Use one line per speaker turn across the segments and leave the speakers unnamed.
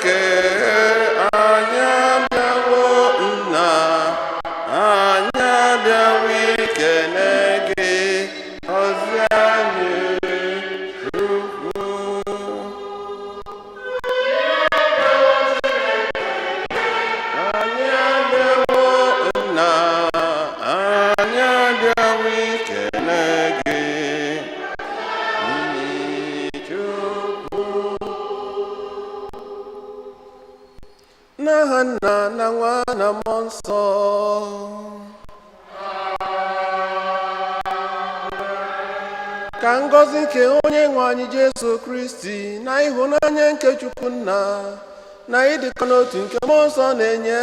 Chineke, anyị abịawo. Nna, anyị abịawo ikene gị. Gọzie anyị, Chukwu. Anyị abịawo. Nna, anyị abịawo ikene gị, Chukwu. N'aha Nna na Nwa na Mmụọ Nsọ. Ka ngọzi nke onye nwe anyị Jesu Kristi na ịhụnanya nke Chukwu Nna na ịdịkọ n'otu nke Mmụọ Nsọ na-enye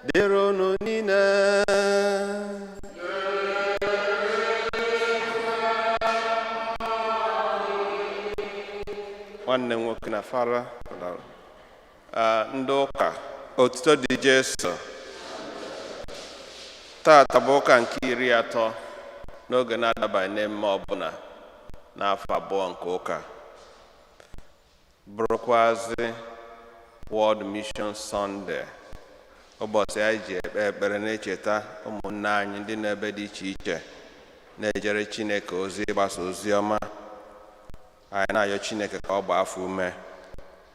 dịrị unu niile. Nwanne m nwoke na fara. Ndị ụka, otuto dị Jesu. Tata bụ ụka nke 30 n'oge na-adabaghị n'emme ọbụla n'afọ 2 nke ụka, bụrụkwazị World Mission Sunday, ụbọchị anyị ji ekpe ekpere na-echeta ụmụnne anyị ndị n'ebe dị iche iche na-ejere Chineke ozi, ịgbasa ozi ọma. Anyị na-ayọ Chineke ka ọ gbaa afọ ume,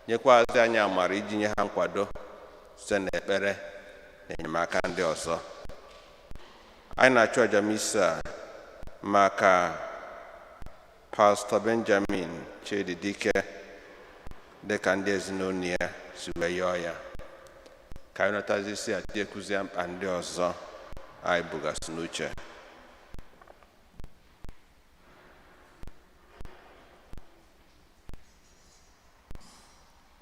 nyekwazị anyị amara iji nye ha nkwado site n'ekpere na enyemaka ndị ọzọ. Anyị na-achụ aja misa maka Pastọ Benjamin Chidi Dike, dịka ndị ezinụlọ ya si wee yọọ ya. Ka anyị nọtazi isi a tinyekwuzie mkpa ndị ọzọ anyị bugasị n'uche.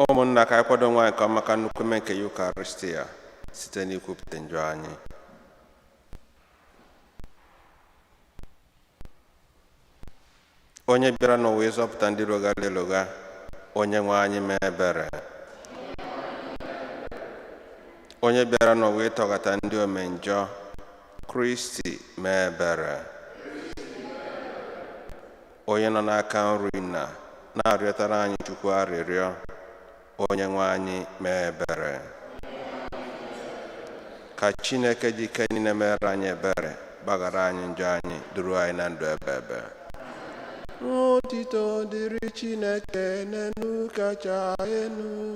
Ụmụnna, ka anyị kwado onwe anyị nke ọma maka nnukwu eme nke Yukaristia site n'ikwupụta njọ anyị. Onye bịara n'ụwa ịzọpụta ndị rogara eloga, onye nwe anyị mee ebere. Onye bịara n'ụwa ịtọghata ndị omenjọ, Kristi mee ebere. Onye nọ n'aka nri Nna na-arịọtara anyị Chukwu arịrịọ, onye nwe anyị mee ebere. Ka Chineke ji ike niile mere anyị ebere, gbaghara anyị njọ anyị, duru anyị na ndụ ebe ebe. Otito dịrị Chineke n'enu kacha enu.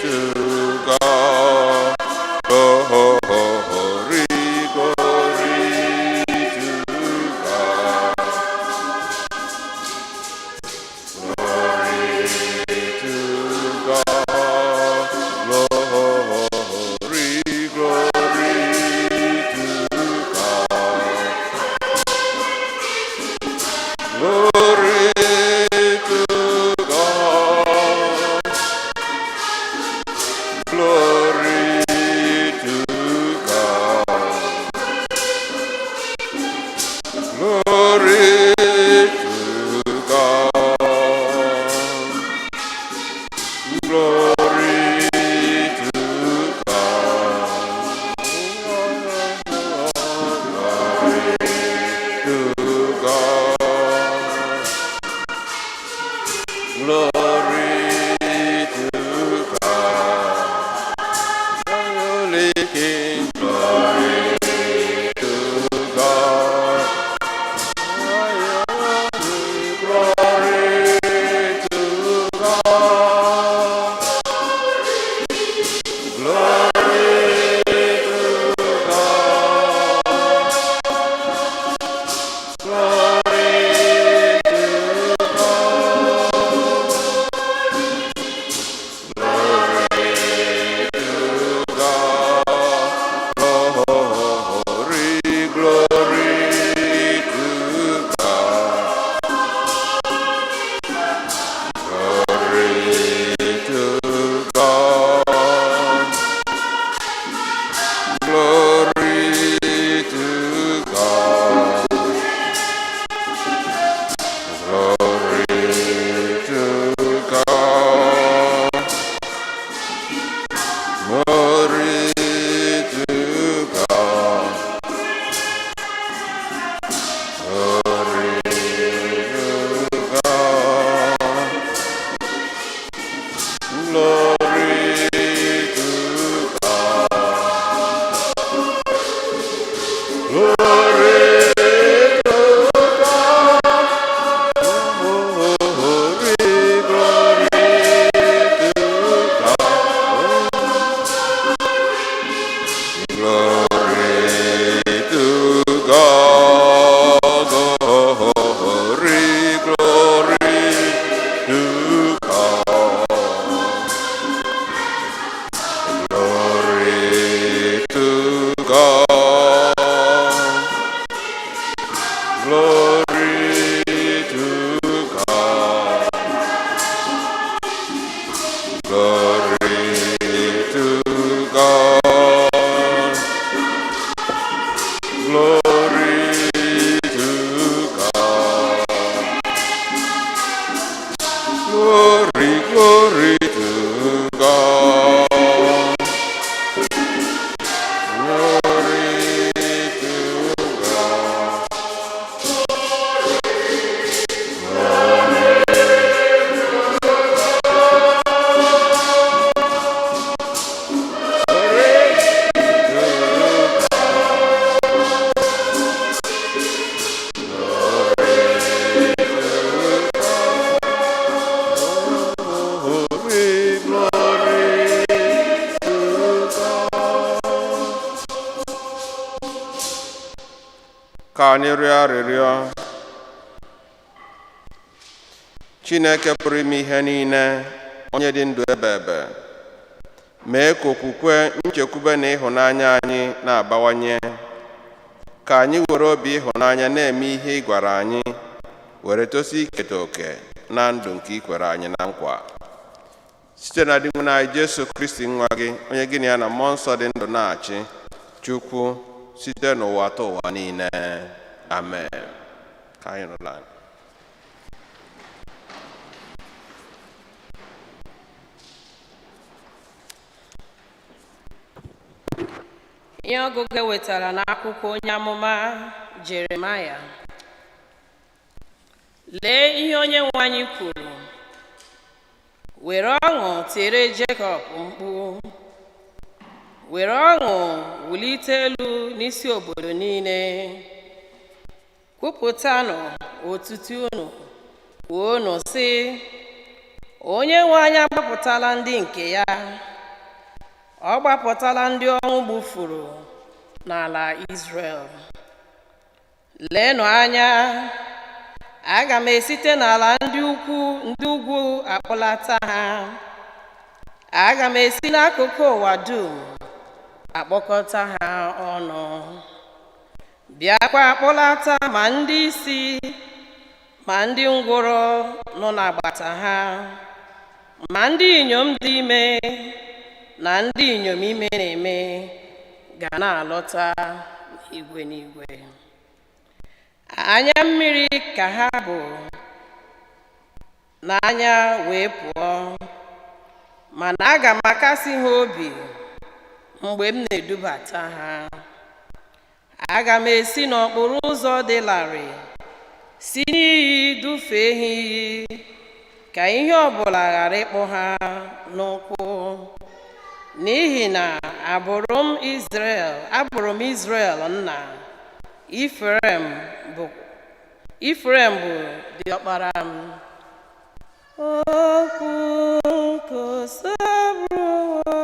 To God, glory, glory to God. Glory to God, glory, glory to God. Glory to God. Glory to God. Glory to God. Glory to God. Glory to God. Glory to God. Holy King, glory to God. Glory to God. Glory to God. Glory to God. Glory to God. Glory to God. Glory, glory to God. Ka anyị rịọ arịrịọ. Chineke pụrụ ime ihe niile, onye dị ndụ ebe ebe, mee ka okwukwe, nchekwube na ịhụnanya anyị na-abawanye, ka anyị were obi ịhụnanya na-eme ihe ị gwara anyị, were tosi iketa oke na ndụ nke ị kwere anyị na nkwa, site na Dinwenụ anyị Jesu Kristi, nwa gị, onye gị na ya na mmụọ nsọ dị ndụ na-achị, Chukwu, site n'ụwa ta ụwa niile. Amen. Ka anyị nụla.
Ihe ọgụgụ e wetara n'akwụkwọ onye amụma Jeremaya. Lee ihe onye nwe anyị kwuru: Were ọṅụ tiere Jekọb mkpu, were ọṅụ wulite elu n'isi obodo niile. Kwupụtanụ otuto unu, kwuonụ sị, Onye nwe anyị agbapụtala ndị nke ya, ọ gbapụtala ndị ọnwụ gbufuru n'ala Izrel. Leenụ anya, aga m esite n'ala ndị ukwu ndị ugwu akpọlata ha. Aga m esi n'akụkụ ụwa dum akpọkọta ha ọnụ. Bịakwa akpọlata ma ndị isi ma ndị ngwụrọ nọ n'agbata ha, ma ndị inyom dị ime na ndị inyom ime na-eme ga na-alọta n'igwe n'igwe. Anya mmiri ka ha bụ n'anya wee pụọ, mana aga m akasi ha obi mgbe m na-edubata ha. Aga m esi n'okporo ụzọ dị larịị, si n'iyi dufee ha iyi, ka ihe ọbụla ghara ịkpụ ha n'ụkwụ. N'ihi na abụrụ m Izrel nna, Ifrem bụ diọkpara m. Okwu nke Osebụrụwa.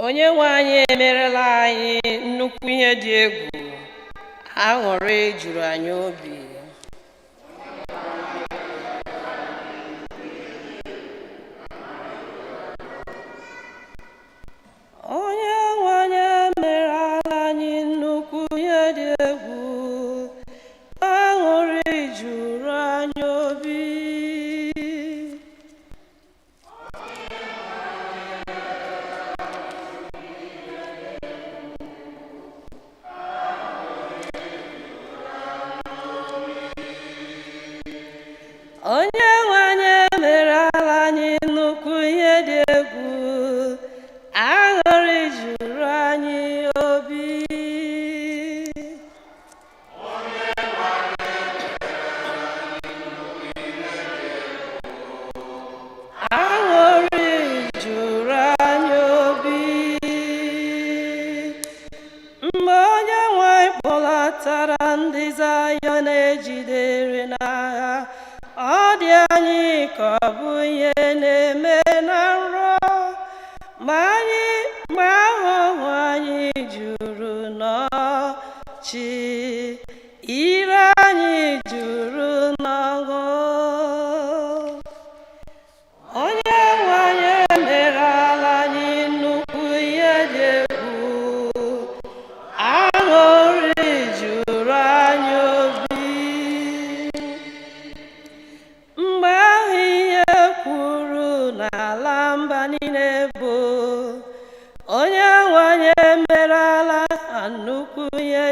Onye nwe anyị emerela anyị nnukwu ihe dị egwu, aṅụrị juru anyị obi. Onye nwe anyị emerela anyị nnukwu ihe dị egwu, aṅụrị juru anyị obi.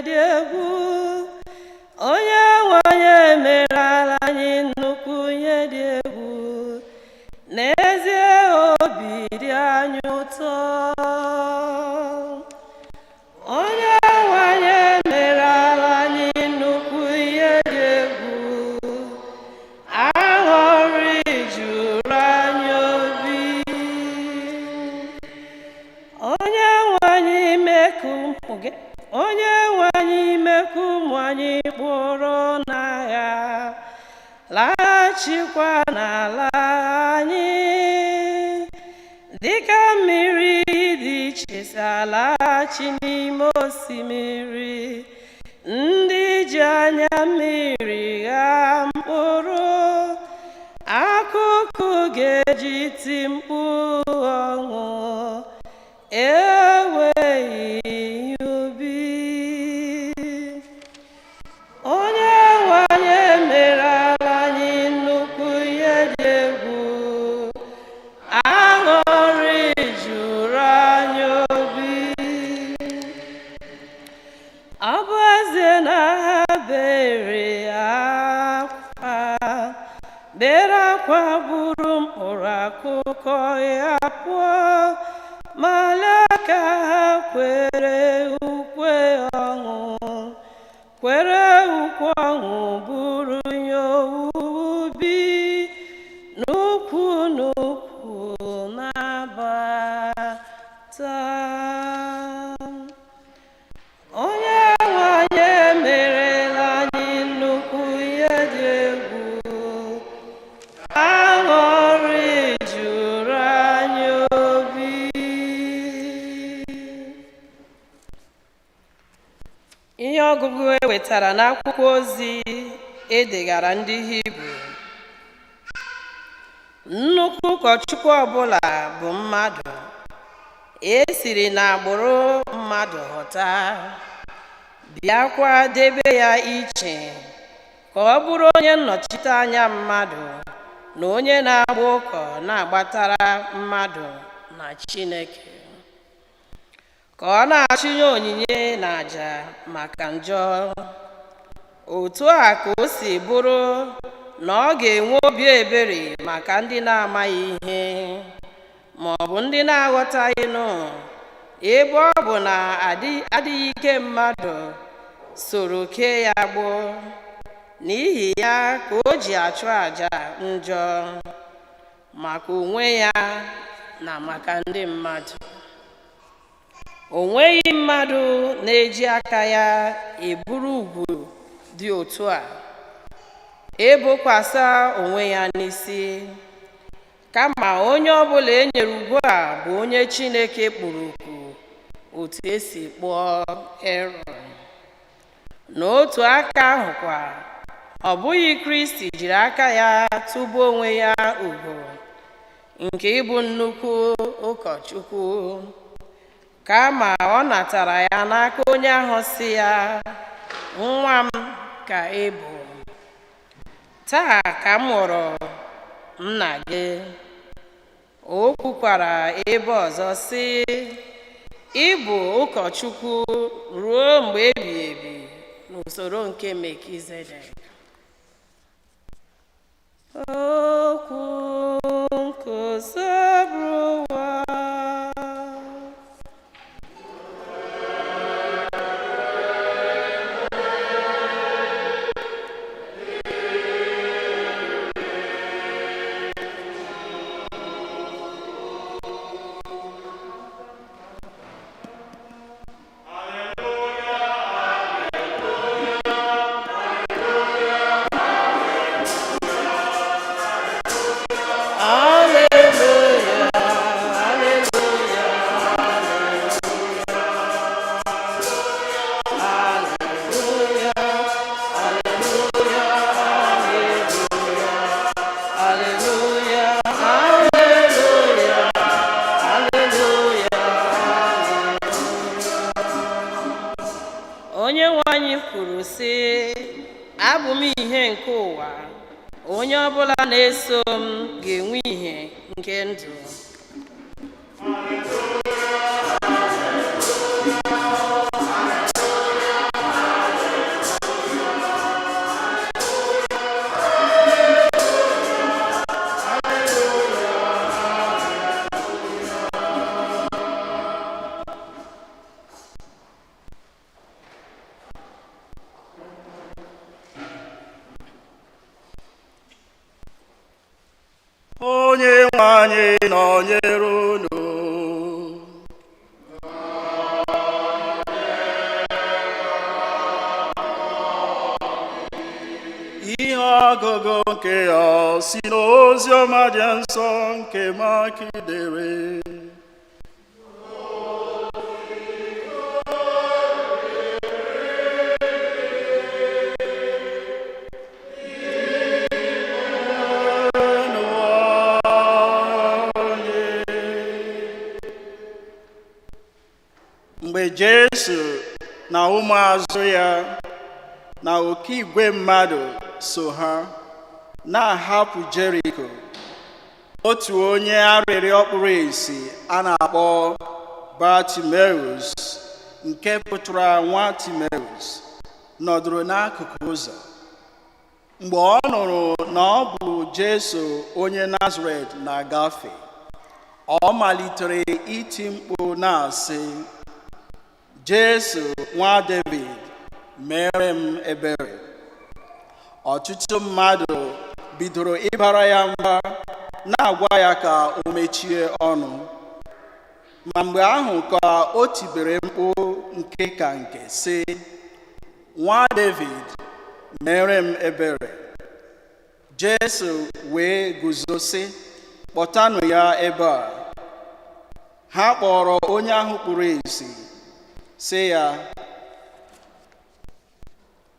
dị egwu. Onye nwe anyị emerela anyị nnukwu ihe dị egwu. N'ezie, obi dị anyị ụtọ. Onye nwe anyị emerela anyị nnukwu ihe dị egwu. Aṅụrị juru anyị obi. Onye nwe anyị ime ka ụmụ gị, onye nwe anyị ime ka ụmụ anyị kpụrụ n'agha laghachikwa n'ala anyị, dịka mmiri dị iche si alaghachi n'ime osimiri. Ndị ji anya mmiri ghaa mkpụrụ akụkụ ga-eji ti mkpu ọṅụ eweghị ihe ubi. Onye nwe anyị emerela anyị nnukwu ihe dị egwu. Aṅụrị juru anyị obi. Ọ bụ ezie na ha bere akwa, bere akwa buru mkpụrụ akụkọ ya pụọ, ma lee ka ha kwere ukwe ọṅụ, kwere ukwe ọṅụ, buru ihe ubi n'ukwu n'ukwu na-abata. Onye nwe anyị emerela anyị nnukwu ihe dị egwu. Aṅụrị juru anyị obi. Ihe ọgụgụ e wetara n'akwụkwọ ozi edegara ndị Hibru. Nnukwu ụkọchukwu ọbụla bụ mmadụ e siri n'agbụrụ mmadụ ghọta, bịakwa debe ya iche ka ọ bụrụ onye nnọchite anya mmadụ na onye na-agba ụkọ na-agbatara mmadụ na Chineke, ka ọ na-achụnye onyinye na àjà maka njọ. Otu a ka o si bụrụ na ọ ga-enwe obi ebere maka ndị na-amaghị ihe ma ọ bụ ndị na-aghọtaghịnụ, ebe ọ bụ na adịghị ike mmadụ soro kee ya agbụ. N'ihi ya ka o ji achụ àjà njọ maka onwe ya na maka ndị mmadụ. O nweghị mmadụ na-eji aka ya eburu ugwu dị otu a ebokwasa onwe ya n'isi, kama onye ọbụla e nyere ugwu a bụ onye Chineke kpụrụ oku, otu esi kpụọ Erọn. N'otu aka ahụkwa, ọ bụghị Kristi jiri aka ya tụba onwe ya ugwu nke ịbụ nnukwu ụkọchukwu, kama ọ natara ya n'aka onye ahụ si ya, "Nwa m ka ị bụ, taa ka m mụrụ nna gị." O kwukwara ebe ọzọ sị, "Ị bụ ụkọchukwu ruo mgbe ebighị ebi n'usoro nke Melkizedek." Okwu nke Osebụrụwa. Alleluia, alleluia, alleluia, alleluia, alleluia, alleluia, alleluia. Onye nwe anyị kwuru sị, "Abụ m ihe nke ụwa. Onye ọbụla na-eso m ga-enwe ihe nke ndụ."
Onye nwe anyị nọnyere unu. Ihe ọgụgụ nke ya si n'ozi ọma dị nsọ nke Mak dere. Mgbe Jesu na ụmụazụ ya na oke igwe mmadụ so ha na-ahapụ Jeriko, otu onye arịrịọ kpuru ìsì a na-akpọ Bartimeus, nke pụtara nwa Timeus, nọdụrụ n'akụkụ ụzọ. Mgbe ọ nụrụ na ọ bụ Jesu onye Nazaret na-agafe, ọ malitere iti mkpu na-asị, "Jesu, nwa David, mere m ebere." Ọtụtụ mmadụ bidoro ịbara ya mba, na-agwa ya ka o mechie ọnụ. Ma mgbe ahụ ka o tibere mkpu nke ka nke sị, "Nwa David, mere m ebere." Jesu wee guzo sị, "Kpọtanụ ya ebe a." Ha kpọrọ onye ahụ kpuru ìsì, sị ya,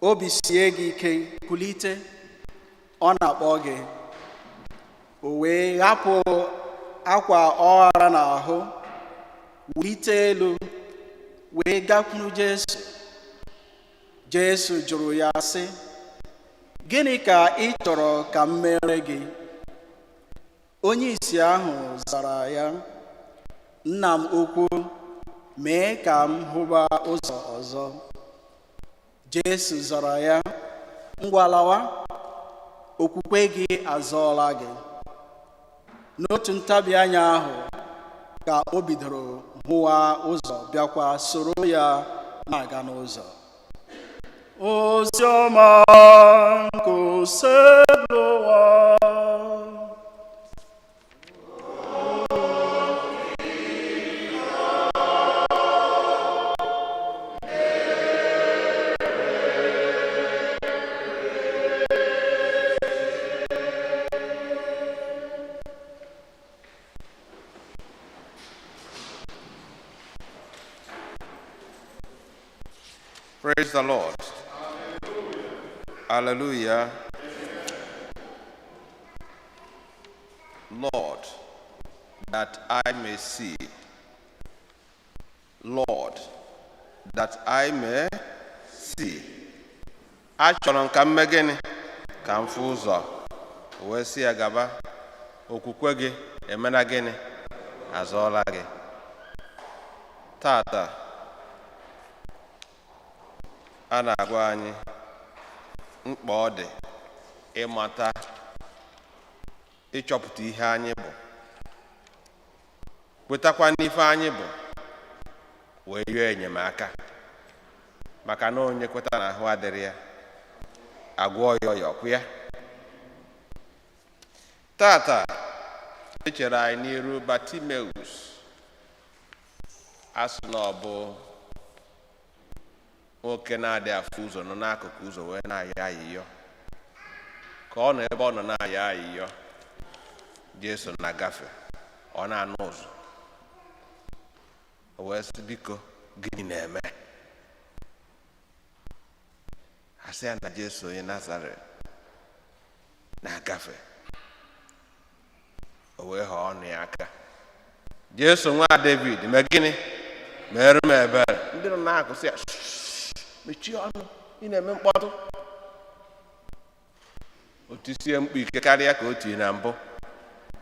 "Obi sie gị ike, kulite, ọ na-akpọ gị." O wee hapụ akwa ọ ghara n'ahụ, wulite elu, wee gakwuru Jesu. Jesu jụrụ ya sị, "Gịnị ka ị chọrọ ka m mere gị?" Onye isi ahụ zara ya, "Nna m ukwu, mee ka m hụba ụzọ ọzọ." Jesu zara ya, "Ngwa, lawa, okwukwe gị azọọla gị." N'otu ntabi anya ahụ ka o bidoro hụwa ụzọ, bịakwa soro ya na-aga n'ụzọ. Oziọma nke Osebụrụwa.
Praise the Lord. Hallelujah. Lord, that I may see. Lord, that I may see. Achọrọ m ka m mee gịnị? Ka m fụ ụzọ. O wee sị ya, "Gaba, okwukwe gị emena gịnị? Azọọla gị." Tata, a na-agwa anyị mkpa ọ dị ịmata, ịchọpụta ihe anyị bụ, kwetakwa n'ife anyị bụ, wee yọọ enyemaka, maka na onye kweta na ahụ adịrị ya, agwọ ya ọya ọkwụ ya. Tata echere anyị n'iru Bartimeus, asụ na ọ bụ nwoke na-adị afụ ụzọ, nọ n'akụkụ ụzọ wee na-ayọ ayịyọ. Ka ọ nọ ebe ọ nọ na-ayọ ayịyọ, Jesu na-agafe, ọ na-anụ ụzụ. O wee sị, "Biko, gịnị na-eme?" Asị ya na Jesu onye Nazaret na-agafe. O wee ghọọ ọnụ ya aka, "Jesu, nwa David, mee gịnị? Mere m ebere." Ndị nọ n'akụkụ sị ya, "Mechie ọnụ, ị na-eme mkpọtụ." O tisie mkpu ike karịa ka o tiri na mbụ,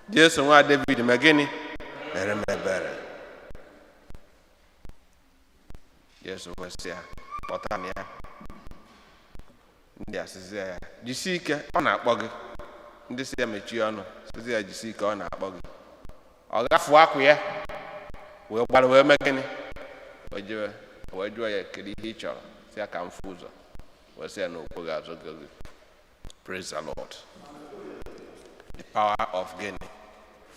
"Jesu, nwa David, mee gịnị? Mere m ebere." Jesu wee sị ya, "Kpọta m ya." Ndị asịzi ya, "Jisie ike, ọ na-akpọ gị." Ndị si ya mechie ọnụ sizi ya, "Jisie ike, ọ na-akpọ gị." Ọ gafuo akwụ ya wee gbara wee mee gịnị? O jewe. Wee jụọ ya, "Kedu ihe ị chọrọ?" Si ya, "Ka m fụ ụzọ." Wee sị ya na okwe gị azụ gị. Praise the Lord. The power of gịnị?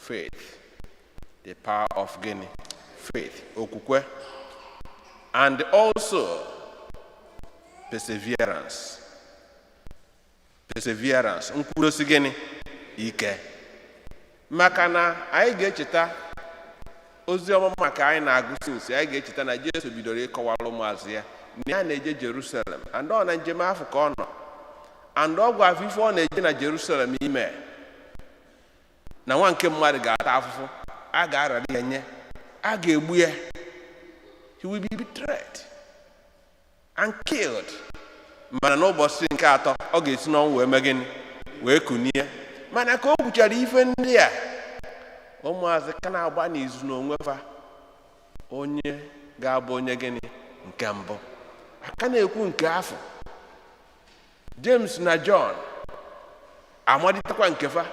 Faith. The power of gịnị? Faith, okwukwe, and also perseverance. Perseverance, nkwudosi gịnị? Ike. Maka na anyị ga-echeta ozi ọma maka anyị na-agụ sinsi, anyị ga-echeta na Jesu bidoro ịkọwara ụmụazụ ya na ya na-eje Jerusalem, and ọ na njem afọ ka ọ nọ, and ọ gwa afọ ife ọ na-eje na Jerusalem ime, na nwa nke mmadụ ga-ata afụfụ, a ga-arara ya nye, a ga-egbu ya, he will be betrayed and killed, mana n'ụbọchị nke atọ ọ ga-esi n'ọnwụ wee mee gịnị? Wee kunie. Mana ka o kwuchara ife ndị a, ụmụazị ka na-agba n'izu n'onwe fa onye ga-abụ onye gịnị? Nke mbụ. Aka na-ekwu nke afọ, James na John amalitekwa nke fa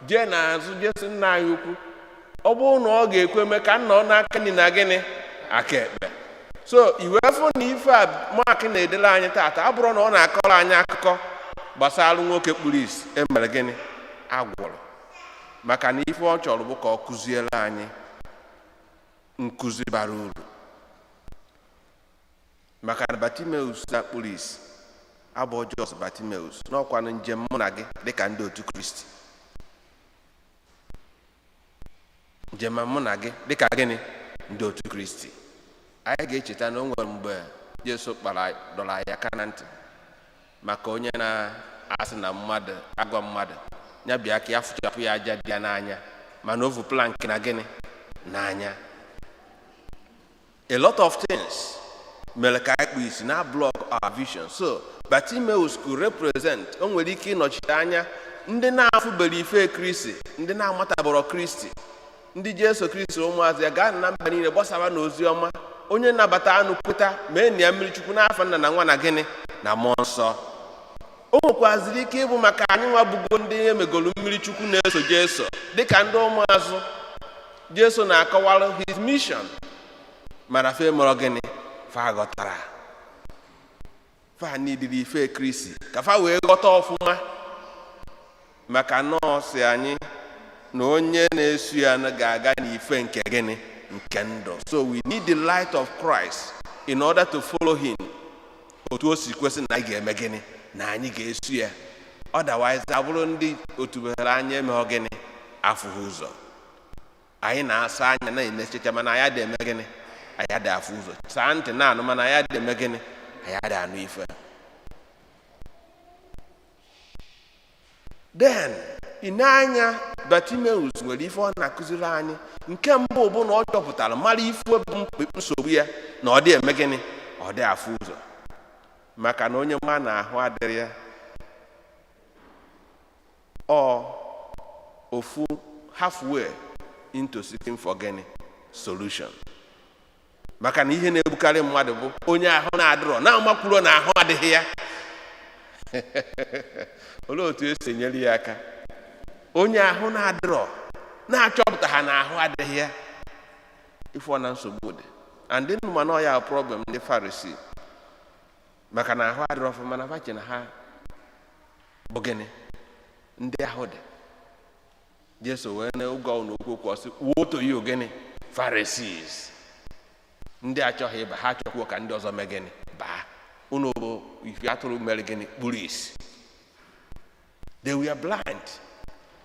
jee n'azụ Jesu: "Nna anyị ukwu, ọ bụrụ na ọ ga-ekwe mee, ka nna ọ n'aka nri na gịnị? Aka ekpe." So iwe fụ na ife a Mark na-edere anyị tata abụrụ na ọ na-akọrọ anyị akụkọ gbasara nwoke kpuru isi emere gịnị? Agwụrụ. Maka na ife ọ chọrọ bụ ka ọ kụziere anyị nkụzi bara uru, maka na Bartimeus a kpuru isi abụ Jos Bartimeus n'ọkwanụ njem mụ na gị dịka ndị otu Kristi, njem mụ na gị dịka gịnị? Ndị otu Kristi. Anyị ga-echeta na o nwere mgbe Jesu kpara dọrọ anyị aka na ntị maka onye na-asị na mmadụ agwa mmadụ ya bịa ka ya fụchapụ ya aja dị ya n'anya, mana ovu plank na gịnị? N'anya. A lot of things mere ka anyị kpụ isi na block our vision. So Bartimaeus could represent, o nwere ike ịnọchite anya ndị na-afụbere ife Kristi, ndị na-amatabọrọ Kristi, ndị Jesu Kristi ụmụazụ ya gaa na mba niile gbasara n'ozi ọma, onye nnabata anụ kweta mee na ya mmiri Chukwu n'afọ Nna na Nwa na gịnị? Na Mmụọ Nsọ. O nwekwaziri ike ịbụ maka anyị nwa bụgo ndị emegolu mmiri Chukwu, na-eso Jesu dịka ndị ụmụazụ Jesu na-akọwara his mission, mana fe mụrụ gịnị? Fa ghọtara fa nidiri ife Kristi ka fa wee ghọta ọfụma, maka nọọsụ anyị na onye na-esu ya ga-aga n'ife nke gịnị? Nke ndụ. So we need the light of Christ in order to follow him otu o si kwesị na anyị ga-eme gịnị? Na anyị ga-esu ya. Otherwise, abụrụ ndị otubere anya emeghọ gịnị? Afụghị ụzọ. Anyị na-asa anya na-enechecha, mana anyị adị eme gịnị? Anyị adị afụ ụzọ. Saa ntị na-anụ, mana anyị adị eme gịnị? Anyị adị anụ ife. Then ị na-anya, Bartimaeus nwere ife ọ na-akụziri anyị. Nke mbụ bụ na ọ chọpụtara, mara ife bụ nsogbu ya, na ọ dị eme gịnị? Ọ dị afụ ụzọ. Maka na onye ma na ahụ adịrị ya, ọ ofu halfway into seeking for gịnị? Solution. Maka na ihe na-egbukarị mmadụ bụ onye ahụ na-adịrọ na-amakwuro na ahụ adịghị ya. Olee otu esi enyere ya aka? Onye ahụ na-adịrọ na-achọpụta ha na ahụ adịghị ya, ife na nsogbu dị. And ndị mana ọ ya problem ndị Farisi, maka na ahụ adịrọ ọfụma, mana fa che na ha bụ gịnị? Ndị ahụ dị. Jesu wee na oge ọ na okwu okwu, ọsị, "Woe to you, gịnị? Pharisees." Ndị achọghị ịba, ha achọkwuo ka ndị ọzọ mee gịnị? Baa. Unu bụ ife atụrụ mere gịnị? Kpuru isi. They were blind,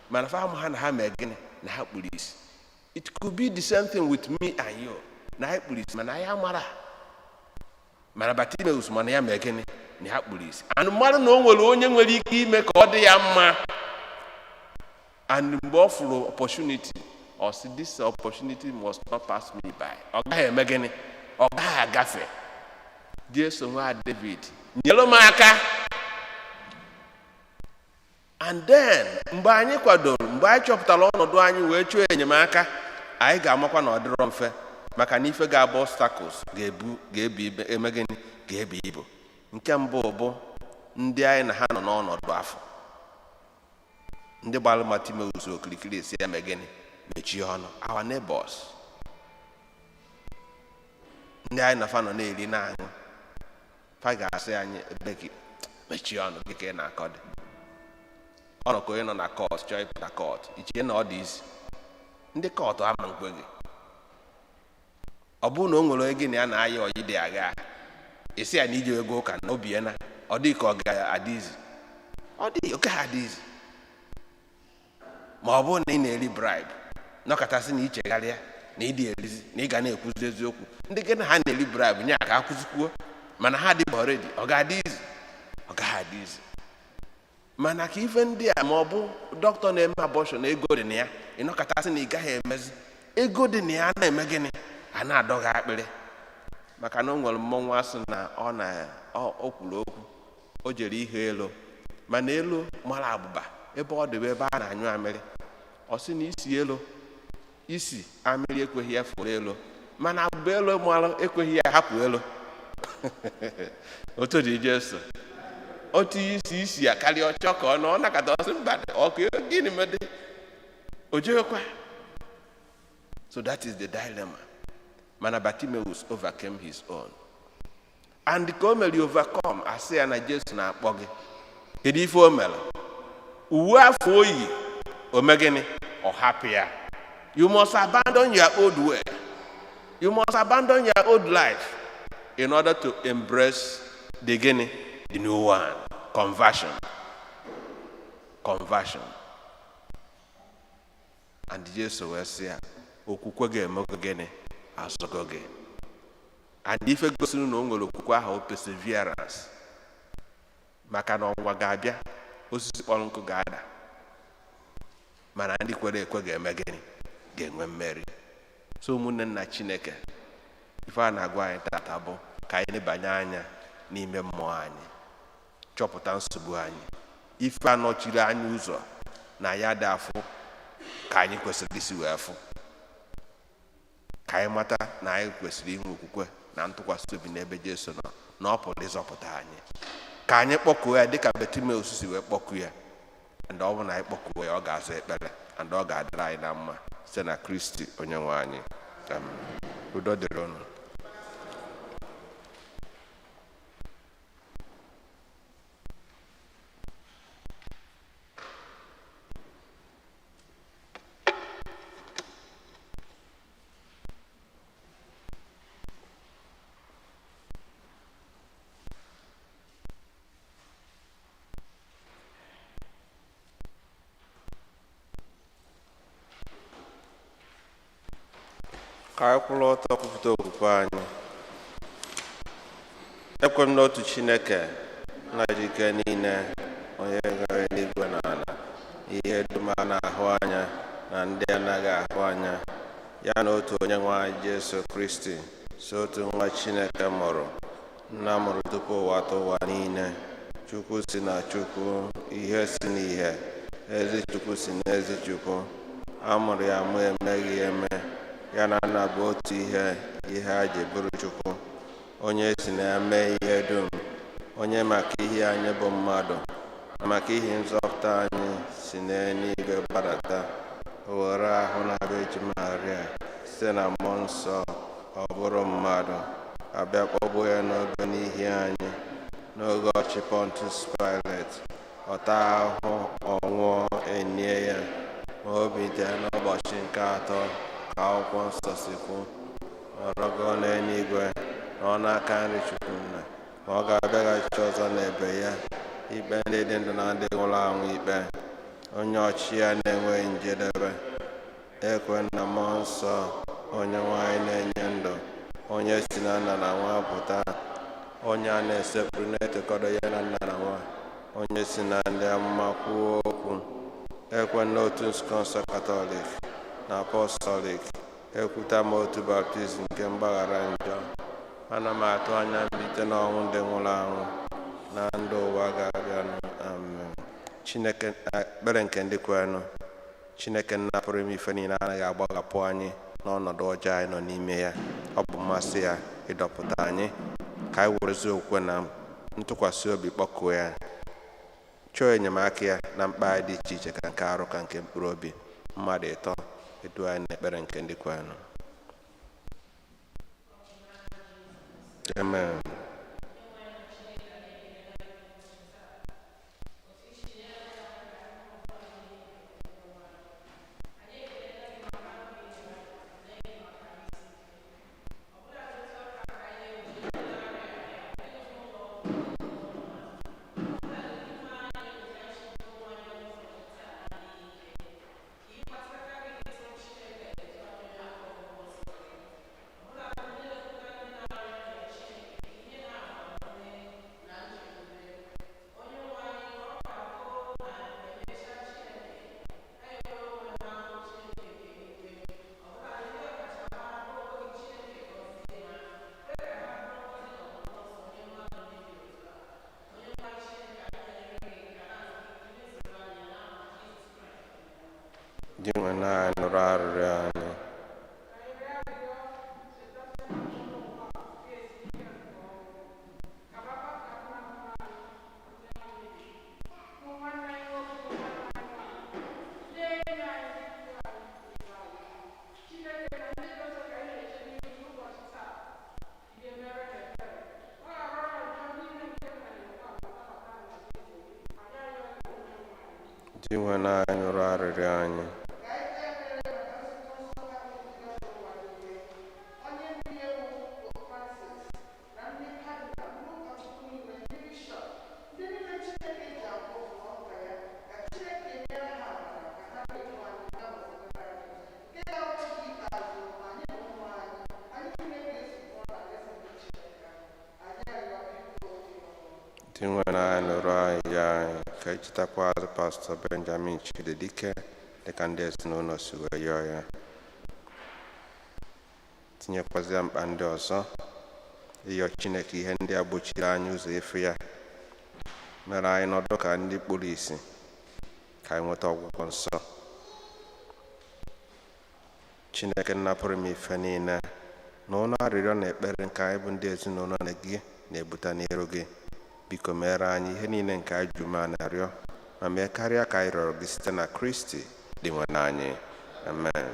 mana fa ama ha na ha mee gịnị? Na ha kpuru isi. It could be the same thing with me and you, na anyị kpuru isi mana anyị amara. Mana Bartimaeus mana ya mee gịnị? Na ya kpuru isi, and mmadụ na o nwere onye nwere ike ime ka ọ dị ya mma. And mgbe ọ fụrụ opportunity, ọ sị, "This opportunity must not pass me by." Ọ gaghị eme gịnị? Ọ gaghị agafe. Jesu nwa David, nyere m aka. And then mgbe anyị kwadoro, mgbe anyị chọpụtara ọnọdụ anyị wee chọọ enyemaka, anyị ga-amakwa na ọ dịrọ mfe, maka na ife ga-abụ obstacles ga-ebu ga-ebu ibe eme gịnị? Ga-ebu ibu. Nke mbụ bụ ndị anyị na ha nọ n'ọnọdụ afọ, ndị gbara Bartimaeus okirikiri esi eme gịnị? Mechie ọnụ. Our neighbors, ndị anyị na fa nọ na-eri na-aṅụ, fa ga-asị anyị ebe gị mechie ọnụ gị ka ị na-akọ dị. Ọ nọ ka onye nọ na court chọọ ịpụta court, ichie na ọ dị isi. Ndị kọtụ ama nkwe gị. Ọ bụrụ na o nwere onye gị na ya na-aya ọyị dị agha, esi ya na iji ego ụka na obi ya na ọ dị ka ọ ga-adị izi, ọ dị oke ha adị izi. Ma ọ bụrụ na ị na-eri bribe, nọkọtasị na ichegharịa na ịdị erizi na ị ga na-ekwuzi eziokwu, ndị gị na ha na-eri bribe nye ka akwụzikwuo, mana ha adịghị already, ọ ga-adị izi, ọ gaghị adị izi. Mana ka ife ndị a, ma ọ bụ dọkịta na-eme abortion, ego dị na ya, ịnọkọtasị na ị gaghị emezi, ego dị na ya, na-eme gịnị? A na-adọ gị akpịrị. Maka na o nwere mmọnwụ asị na ọ na o kwuru okwu, o jere ihe elu, mana elu mara abụba ebe ọ dịbe ebe a na-anyụ amịrị. Ọ sị na isi elu isi amịrị ekweghị ya fụrụ elu, mana abụba elu mara ekweghị ya hapụ elu. Otu dị Jesu, otu isi isi ya karịa ọchọ ka ọ na ọ nakọta, ọsị mba, ọkụ gịnị mede o jeghịkwa. So that is the dilemma. Mana Bartimaeus overcame his own, and ka o mere overcome, asị ya na Jesu na-akpọ gị, kedu ife o mere? Uwe afọ oyi o mee gịnị? Ọ hapụ ya. You must abandon your old way, you must abandon your old life in order to embrace the gịnị? The new one. Conversion, conversion. And Jesu wee sị ya, okwukwe ga-emego gịnị? Azụgo gị. And ife gosiri na o nwere okwukwe ahụ, perseverance, maka na ọnwa ga-abịa, osisi kpọrọ nkụ ga-ada, mana ndị kwere ekwe ga-eme gịnị? Ga-enwe mmeri. So ụmụnne nna Chineke, ife a na-agwa anyị tata bụ ka anyị lebanye anya n'ime mmụọ anyị, chọpụta nsogbu anyị, ife a nọchiri anyị ụzọ na ya dị afụ ka anyị kwesịrị isi wee fụ, ka anyị mata na anyị kwesịrị inwe okwukwe na ntụkwasị obi n'ebe Jesu nọ, na ọ pụrụ ịzọpụta anyị. Ka anyị kpọkuo ya dịka Bartimaeus si wee kpọkuo ya. And ọ bụ na anyị kpọkuo ya, ọ ga-aza ekpere, and ọ ga-adịrị anyị na mma site na Kristi onye nwe anyị. Amen. Udo dịrị unu. Ka anyị kwụrụ ọtọ kwupụta okwukwe anyị. Ekwe m n'otu Chineke, nna ji ike niile, onye kere eluigwe na ala, ihe dum a na-ahụ anya na ndị anaghị ahụ anya, ya na otu onye nwe anyị Jesu Kristi, so otu nwa Chineke mụrụ, nna mụrụ tupu ụwa tụ ụwa niile, Chukwu si na Chukwu, ihe si n'ihe, ezi Chukwu si n'ezi Chukwu, a mụrụ ya mụ emeghị eme, ya na nna bụ otu ihe, ihe a ji bụrụ Chukwu, onye si na ya mee ihe dum, onye maka ihe anyị bụ mmadụ, na maka ihe nzọpụta anyị si n'eluigwe gbadata, o were ahụ na Virgin Maria site na mmụọ nsọ ọ bụrụ mmadụ, abịa kpọgbuo ya n'obe n'ihi anyị n'oge ọchị Pontius Pilate, ọ taa ahụhụ, ọ nwụọ, enie ya, ma o bilie n'ụbọchị nke atọ ka akwụkwọ nsọ si kwu, ọ rọgoo n'eluigwe na ọ n'aka nri Chukwu nna, ma ọ ga-abịaghachi ọzọ n'ebe ya ikpe ndị dị ndụ na ndị nwụrụ anwụ ikpe, onye ọchị ya na-enweghị njedebe. Ekwe na mmụọ nsọ, onye nwanyị na-enye ndụ, onye si na nna na nwa pụta, onye a na-esepụrụ na-etokọdo ya na nna na nwa, onye si na ndị amụma kwuo okwu. Ekwe n'otu nzukọ nsọ Katọlik na Apọstọlik, ekwuta m otu baptizim nke mgbaghara njọ. Ana m atụ anya mbilite n'ọnwụ ndị nwụrụ anwụ na ndụ ụwa ga-abịanụ. Amen. Chineke, ekpere nke ndị kwerenụ. Chineke nna pụrụ ime ife niile anaghị agbahapụ anyị n'ọnọdụ ọjọọ anyị nọ n'ime ya. Ọ bụ mmasị ya ịdọpụta anyị. Ka anyị werezi okwukwe na ntụkwasị obi kpọkuo ya, chọọ enyemaka ya na mkpa anyị dị iche iche, ka nke arụ ka nke mkpụrụ obi. Mmadụ ịtọ edu anyị n'ekpere nke ndị kwerenụ. Amen. nụrụ arịrịọ anyị. Dinwenụ anyị nụrụ arịrịọ anyị. Dinwenụ anyị nụrụ arịrịọ anyị ka echetakwa azụ Pastọ Benjamin Chidedike dịka ndị ezinụlọ si wee yọọ ya, tinyekwazịa mkpa ndị ọzọ, ịyọ Chineke ihe ndị a gbochiri anyị ụzọ efu ya mere anyị nọdụ ka ndị kpuru ìsì ka anyị nweta ọgwụgwọ nsọ. Chineke nnapụrụ m ife niile na ụlọ arịrịọ na ekpere nke anyị bụ ndị ezinụlọ na gị na-ebute n'iru gị, biko meere anyị ihe niile nke anyị ji umeala arịọ ma mee karịa ka anyị rịọrọ gị site na Kristi Dinwenụ anyị. Amen.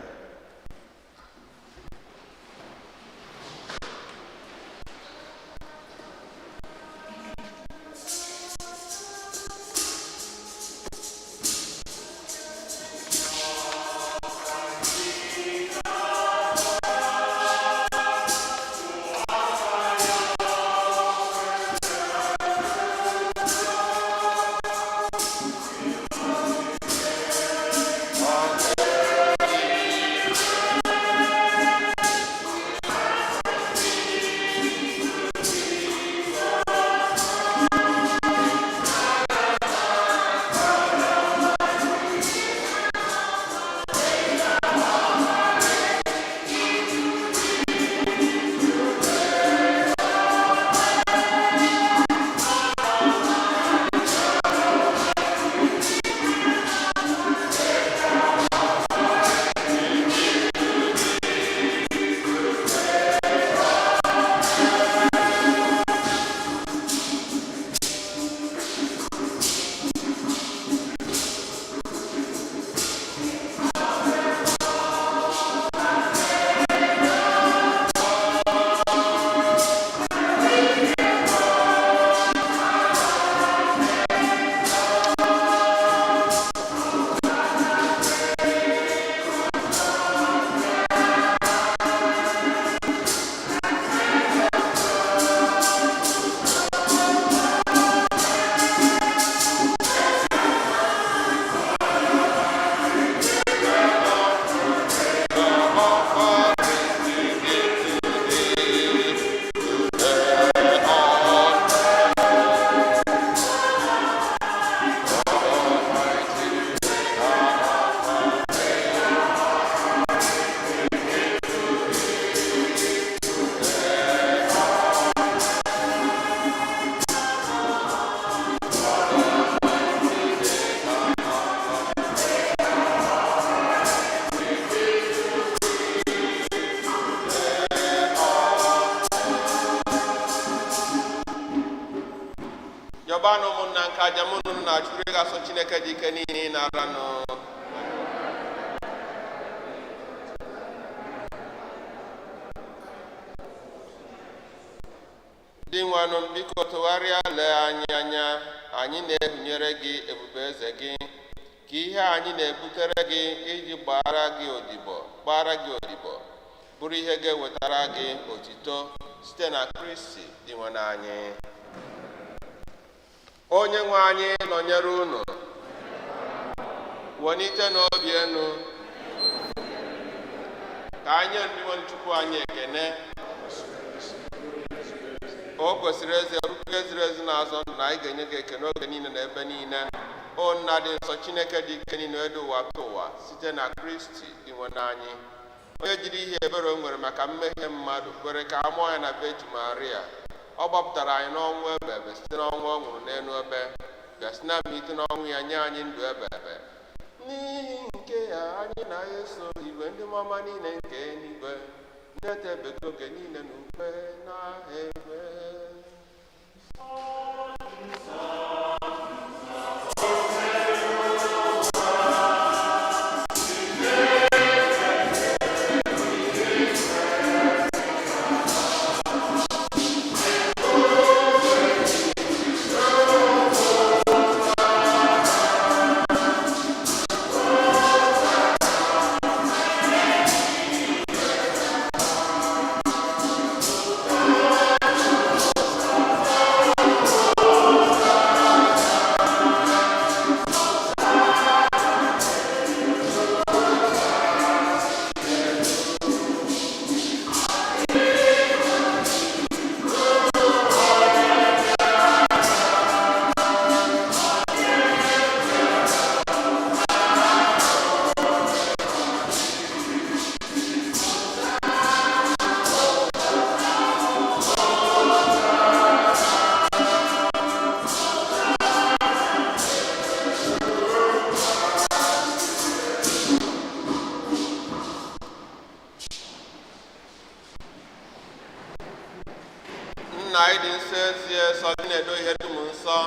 Yọbanụ ụmụnna nke aja mụ unu na-achụrụ ịga asọ Chineke dị ike niile ị na-aranụ. Dị nwanụ, biko tụgharịa lee anyị anya, anyị na-ehunyere gị ebube eze gị, ka ihe anyị na-ebutere gị iji gbara gị odibo bụrụ ihe ga-ewetara gị otito site na Kristi dị nwanụ anyị. Onye nwe anyị nọnyere unu. Welite n'obi enu ka anyị nye Chukwu anyị ekene. O kwesịrị ezi ọrụke ziri ezi na-azọ ndụ na anyị ga-enye gị ekene oge niile na ebe niile. O nna dị nsọ, Chineke dị ike niile, edu ụwa tụ ụwa site na Kristi dị nwe anyị, onye jiri ihe ebere o nwere maka mmehie mmadụ kwere ka a mụọ ya na Virgin Maria. Ọ gbapụtara anyị n'ọnwụ ebebe site n'ọnwụ ọ nwụrụ n'elu ebe, bịa si na mbilite n'ọnwụ ya nye anyị ndụ ebebe. N'ihi nke a, anyị na-eso igwe ndị mmụọ niile nke eluigwe na-etebego oge niile n'ukwe na-ekwe. Nna anyị dị nsọ, ezie sọ gị na-edo ihe dum nsọ.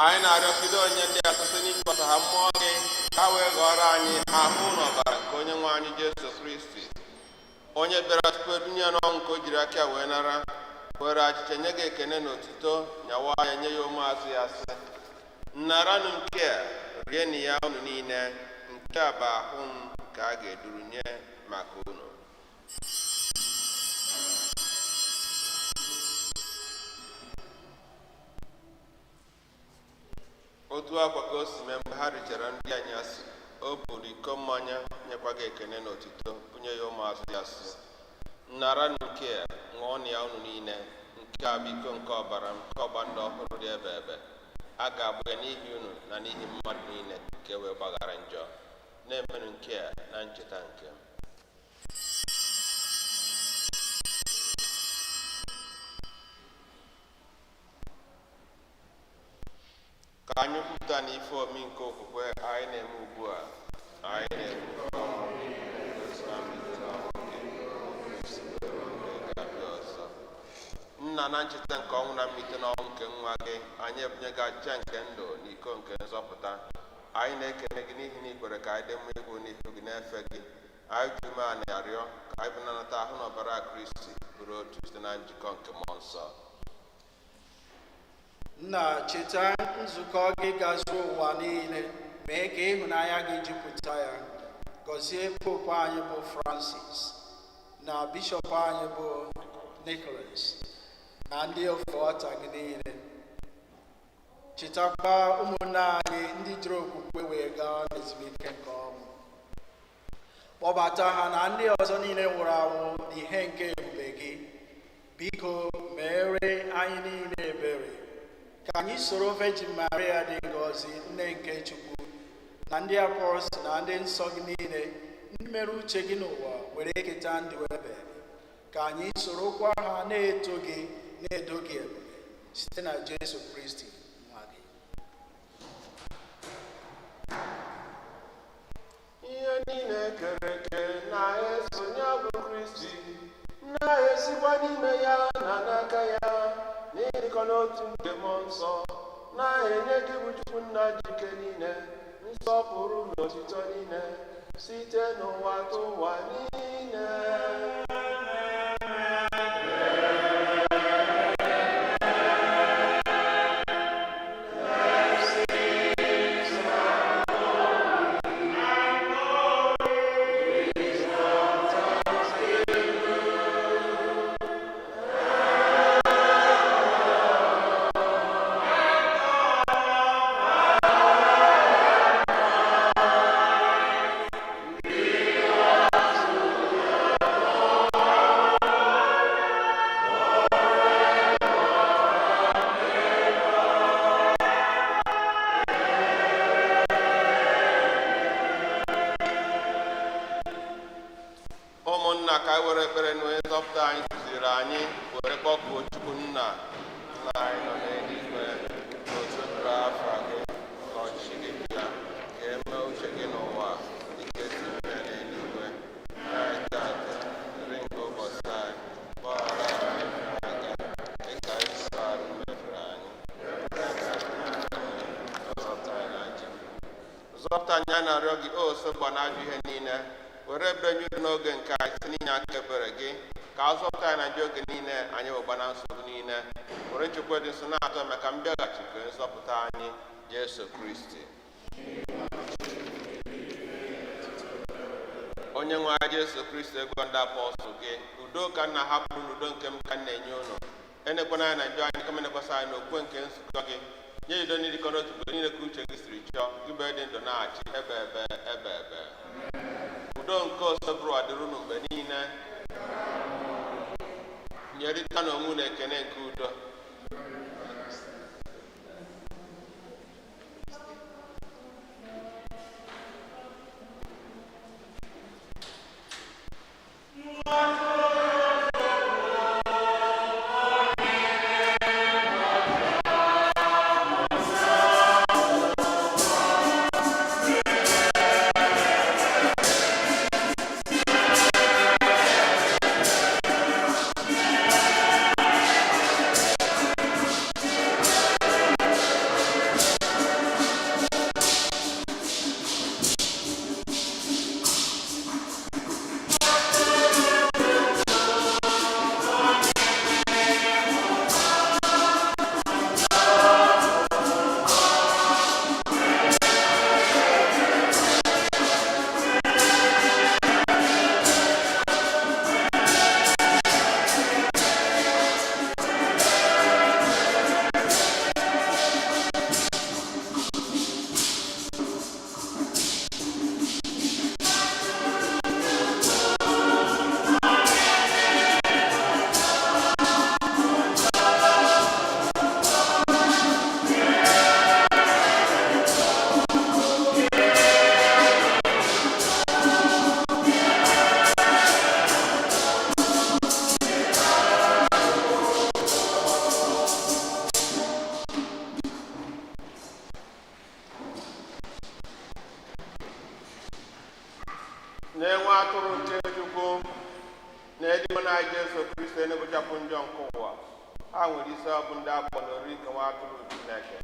Anyị na-arịọkide onye ndị a site n'ikwasa ha mmụọ gị, ka ha wee ghọrọ anyị ahụ na ọbara nke onye nwe anyị Jesu Kristi, onye bịara tupu edunye ya n'ọnwụ nke o jiri aka ya wee nara, were achịcha nye gị ekene na otuto, nyawa ya, nye ya ụmụazụ ya, sị: "Naranụ nke a, rienụ ya unu niile. Nke a bụ ahụ m nke a ga-eduru nye maka unu." Otu akwa ka o si mee, mgbe ha richara nri anyasị, o buru iko mmanya, nyekwa gị ekene na otuto, bunye ya ụmụazụ ya, sị: "Naranụ nke a, ṅụọnụ ya unu niile. Nke a bụ iko nke ọbara m, nke ọgba ndụ ọhụrụ dị ebe ebe. A ga-abụ ya n'ihi unu na n'ihi mmadụ niile, ka e wee gbaghara njọ. Na-emenụ nke a na ncheta nke m." Ka anyị kwupụta na ife omi nke okwukwe anyị na-eme ugbu a. Anyị na-ekwu ọzọ, Nna, na ncheta nke ọnwụ na mbilite n'ọnwụ nke nwa gị, anyị ebunye gị achịcha nke ndụ na iko nke nzọpụta. Anyị na-ekene gị n'ihi na ikwere ka anyị dị mma ikwu n'ihu gị na-efe gị. Anyị ji umeala arịọ ka anyị bụ ahụ na ọbara Kristi bụrụ otu site na njikọ nke mmụọ nsọ.
Nna, cheta nzukọ gị gazuo ụwa niile, mee ka ịhụnanya gị jupụta ya. Gọzie Popu anyị bụ Francis, na bishọp anyị bụ Nicholas, na ndị ofe ọta gị niile. Chetakwa ụmụnne anyị ndị jiri okwukwe wee gaa n'ezumike nke ọnwụ. Kpọbata ha na ndị ọzọ niile nwụrụ anwụ n'ihe nke ebube gị. Biko mere anyị niile ebere, ka anyị soro Virgin Maria dị ngọzi, nne nke Chukwu, na ndị apọstụl na ndị nsọ gị niile, ndị mere uche gị n'ụwa were keta ndụ ebe, ka anyị sorokwa ha na-eto gị, na-edo gị ebube, site na Jesu Kristi nwa gị.
Ihe niile kere eke na-eso ya bụ Kristi, na-esikwa n'ime ya na n'aka ya, n'ịdịkọ n'otu nke mmụọ nsọ, na-enye gị bụ Chukwu Nna jike niile nsọpụrụ na otuto niile site n'ụwa tụ ụwa niile. Ụmụnna, ka anyị were ekpere na onye nzọpụta anyị kụziri anyị were kpọkuo Chukwu Nna. Nna anyị nọ n'eluigwe, ka otuto dịrị afa gị, ka ọchịchị gị bịa, ka e mee uche gị n'ụwa dịka Anyị na-arịọ gị, o sogba na ajọ ihe niile, were ebere nye udo n'oge nke anyị site n'inye aka ebere gị, ka a zọpụta anyị na njọ oge niile anyị wegba na nsogbu niile, were nchekwa dị nsọ na-atọ maka mbịaghachi nke nzọpụta anyị, Jesu Kristi. Onye nwe anyị Jesu Kristi, ego ndị apọstụl gị, udo ka m na-ahapụrụ unu, udo nke m ka m na-enye unu. Enekwana anyị na njọ anyị, kama enekwasị anyị n'okwukwe nke nzukọ gị. Nye udo n'ịdịkọ n'otu mgbe niile ka uche gị siri chọọ, gị bụ dị ndụ na-achị ebe ebe ebe ebe. Udo nke Osebụrụwa dịrị unu mgbe niile. Nyerịta n'onwe unu ekene nke udo. Na-enwe atụrụ nke Chukwu na-edibo na Jesu Kristi na-ekpochapụ njọ nke ụwa. Ha nwere isi ọ bụ ndị akpọ na oriri nke nwa atụrụ Chineke.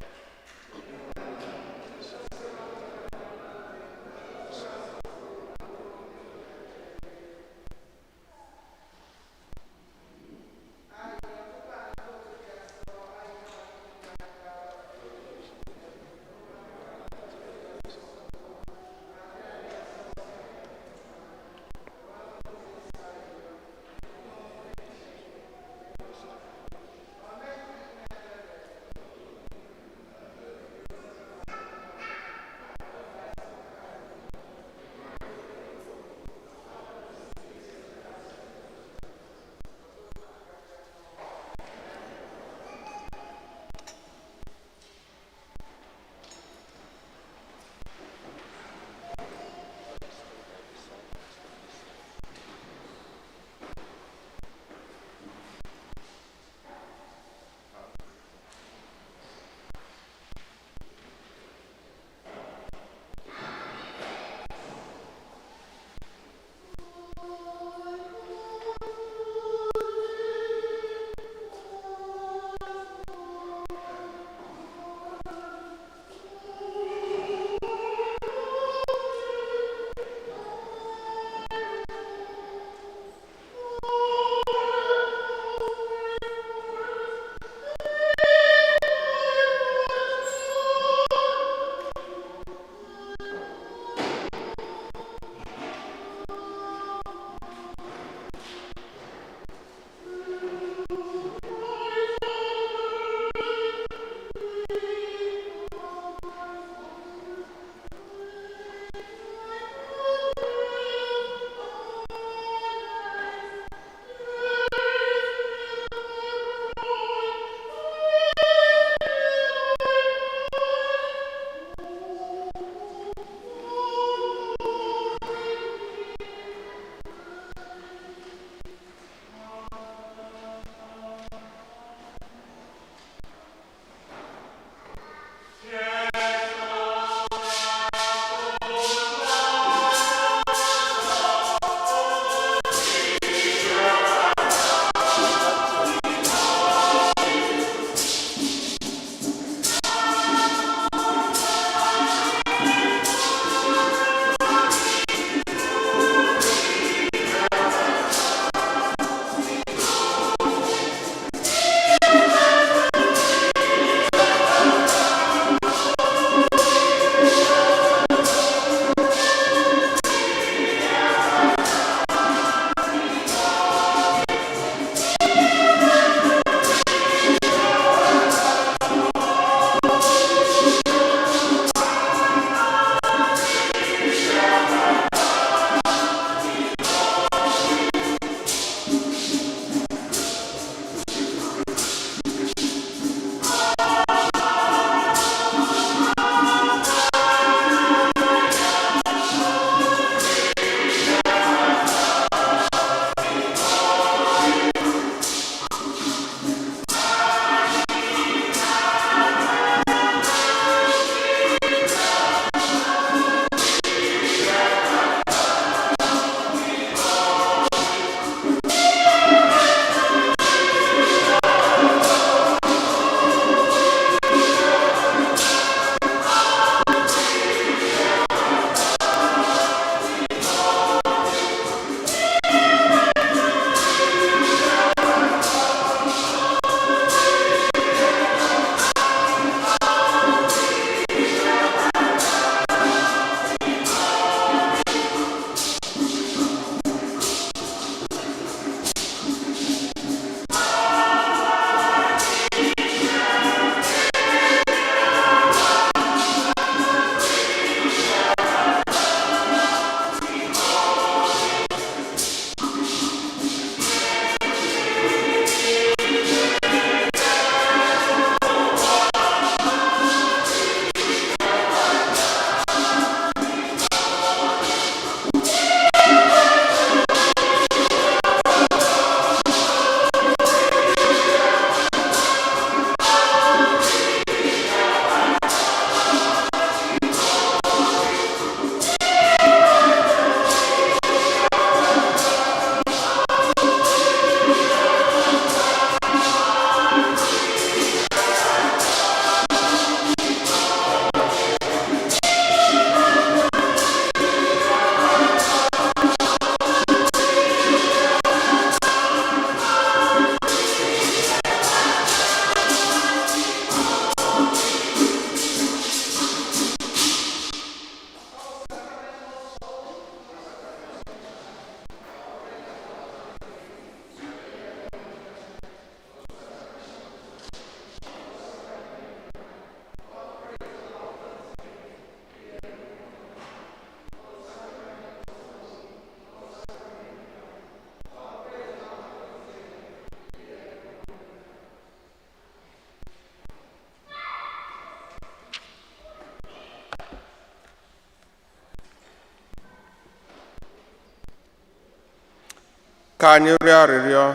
Ka anyị rịọ arịrịọ.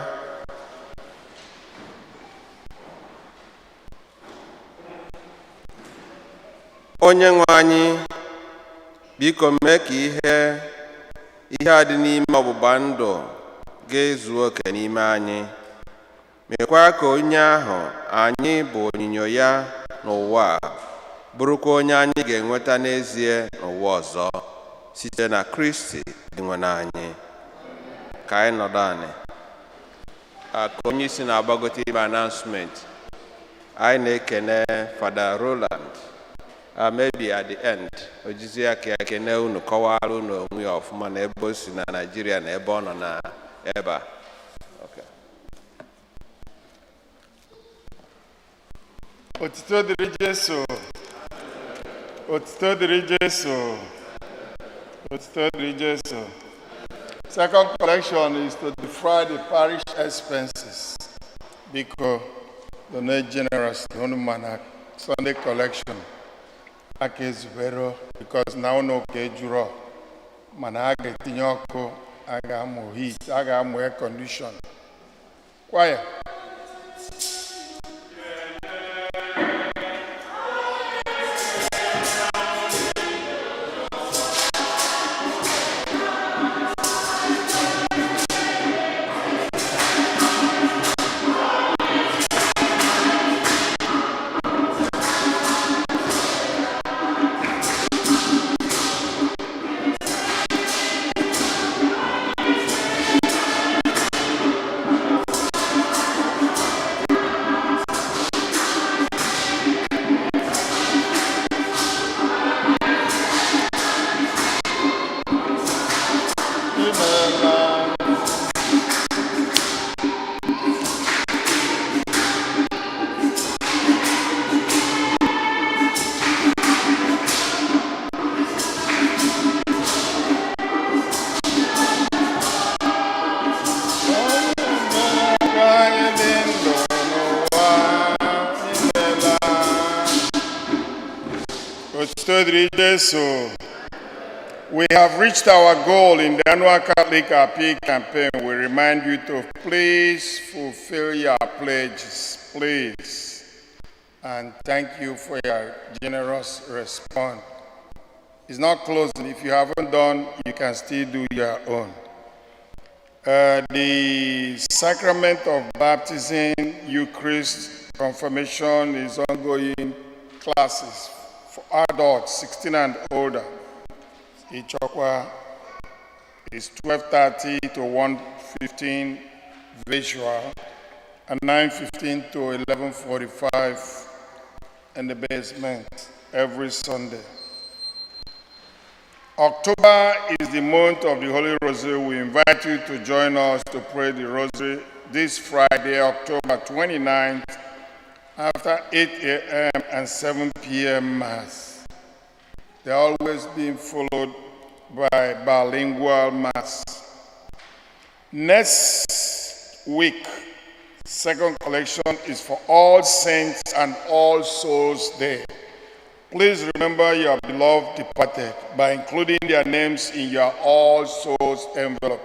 Onye nwe anyị, biko mee ka ihe a dị n'ime ọgbụgba ndụ ga-ezu oke n'ime anyị, mekwa ka onye ahụ anyị bụ onyinyo ya n'ụwa a bụrụkwa onye anyị ga-enweta n'ezie n'ụwa ọzọ, site na Kristi Dinwenụ anyị. Ka anyị nọdụ anị. Ka onye isi na-agbagote ime announcement, anyị na-ekene Fada Roland. Maybe at the end ojizi ya ka ya kene unu, kọwara unu onwe ya ọfụma na ebe o si na Naịjirịa na ebe ọ nọ na ebe a. Okay.
Otito dịrị Jesu. Otito dịrị Jesu. Otito dịrị Jesu. Second collection is to defray the parish expenses. Biko, donate generously. Unu ma na Sunday collection aka ezubero because na unu ka ejuro, mana a ga-etinye ọkụ, a ga-amụ heat, a ga-amụ air condition. Choir. Imeela. Ka anyị dị ndụ n'ụwa, imeela. Otito dịrị Jesu. We have reached our goal in the annual Catholic Appeal campaign. We remind you to please fulfill your pledges, please. And thank you for your generous response. It's not closing. If you haven't done, you can still do your own. The sacrament of baptism, Eucharist, confirmation is ongoing classes for adults 16 and older. Ichokwa is 12:30 to 1:15 visual and 9:15 to 11:45 in the basement every Sunday. October is the month of the Holy Rosary. We invite you to join us to pray the Rosary this Friday, October 29th, after 8 a.m. and 7 p.m. Mass. They're always being followed by bilingual Mass. Next week, second collection is for All Saints and All Souls Day. Please remember your beloved departed by including their names in your All Souls envelope.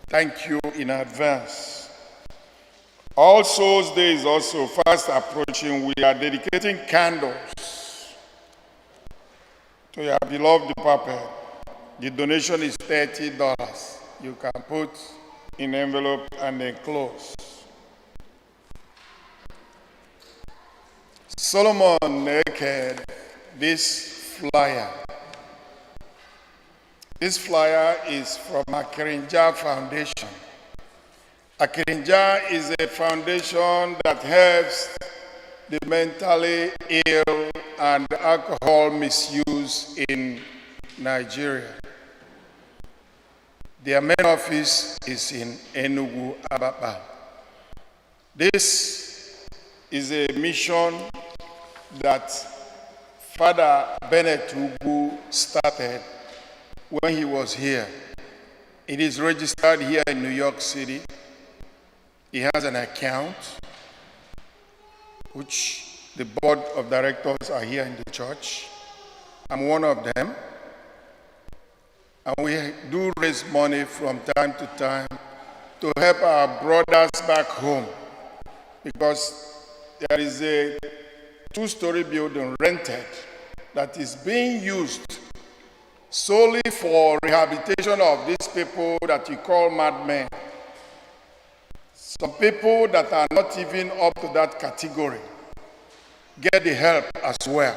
Thank you in advance. All Souls Day is also fast approaching. We are dedicating candles to your beloved departed. The donation is $30. You can put in envelope and enclose. Solomon naked this flyer. This flyer is from Akirinja Foundation. Akirinja is a foundation that helps the mentally ill and alcohol misuse in Nigeria. Their main office is in Enugu, Abakpa. This is a mission that Father Bennett Ugwu started when he was here. It is registered here in New York City. He has an account, which the board of directors are here in the church. I'm one of them. And we do raise money from time to time to help our brothers back home, because there is a two-story building rented that is being used solely for rehabilitation of these people that you call madmen. Some people that are not even up to that category get the help as well.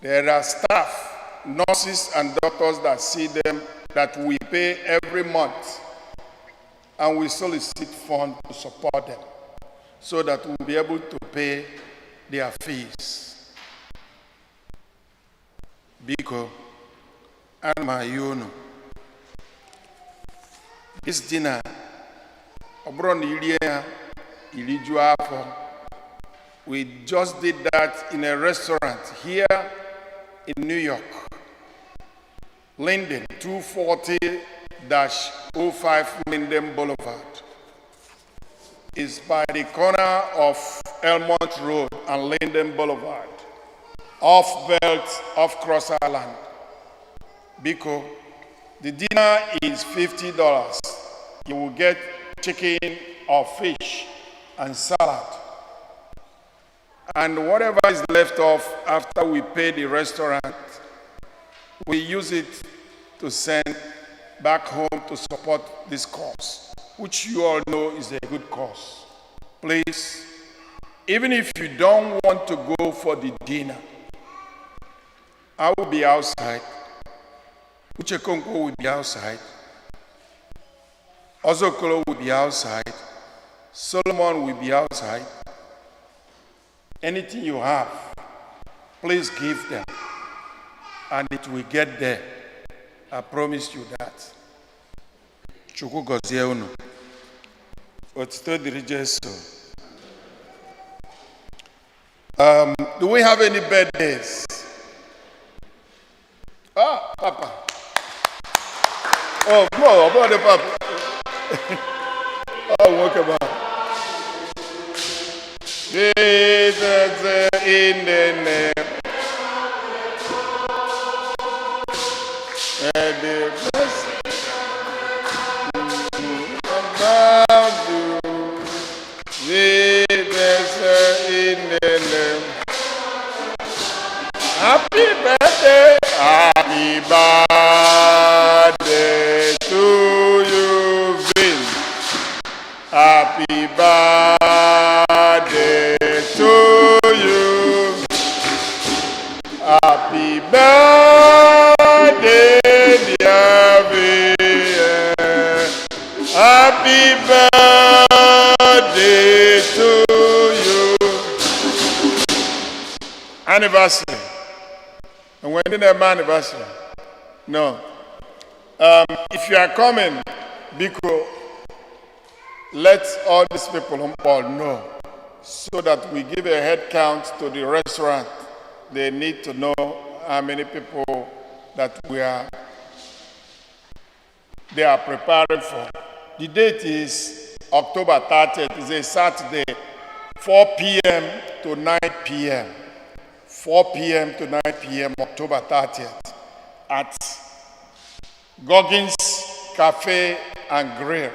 There are staff, nurses, and doctors that see them that we pay every month, and we solicit funds to support them so that we'll be able to pay their fees. Biko, ana m ayọ unu. This dinner, ọ bụrụ na irie ya, irijuo afọ. We just did that in a restaurant here in New York. Linden, 240-05 Linden Boulevard. Is by the corner of Elmont Road and Linden Boulevard. Off Belt, off Cross Island. Biko, the dinner is $50. You will get chicken or fish and salad. And whatever is left off after we pay the restaurant, we use it to send back home to support this cause, which you all know is a good cause. Please, even if you don't want to go for the dinner, I will be outside. Uche Konko will be outside. Ozokolo will be outside. Solomon will be outside. Anything you have, please give them. And it will get there. I promise you that. Chukwu gọzie unu. Otito dịrị Jesu. Do we have any birthdays? Ah, Papa. Oh, no, about the Papa. Oh, nwoke ba. Jesus in the name. And the blessing above you. Jesus in the name. Happy birthday. Happy birthday to you, Vin. Happy birthday to you. Happy birthday, dear Vin. Happy birthday to you. Anniversary. And when did the anniversary? No. If you are coming, Biko, let all these people on board know so that we give a head count to the restaurant. They need to know how many people that we are they are preparing for. The date is October 30th. It's a Saturday, 4 p.m. to 9 p.m. 4 p.m. to 9 p.m., October 30th, at Goggins Cafe and Grill.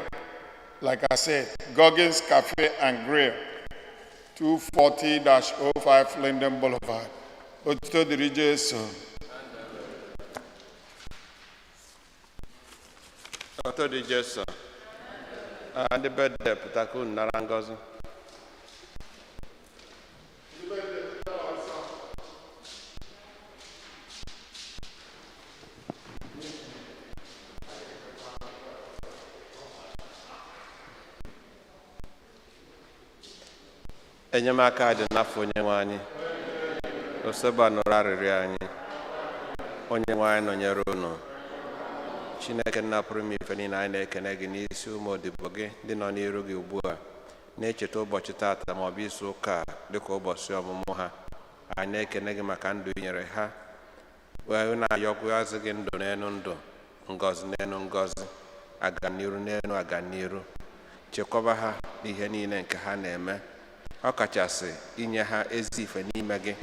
Like I said, Goggins Cafe and Grill, 240-05 Linden Boulevard. Otito dịrị Jesu.
Otito dị Jesu. Ah, ndị birthday pụta ka unu nara ngọzi. Enyemaka dị n'afọ onye nwe anyị. Oseba nụrụ arịrịọ anyị. Onye nwe anyị nọnyere unu. Chineke nna pụrụ ime ife niile, anyị na-ekene gị n'isi ụmụ odibo gị ndị nọ n'iru gị ugbu a na-echeta ụbọchị tata maọbụ izu ụka a dịka ụbọchị ọmụmụ ha. Anyị na-ekene gị maka ndụ i nyere ha, wee na-ayọkwazị gị ndụ n'elu ndụ, ngọzi n'elu ngọzi, aganiru n'elu aganiru. Chekwaba ha n'ihe niile nke ha na-eme, ọ kachasị inye ha ezi ife n'ime gị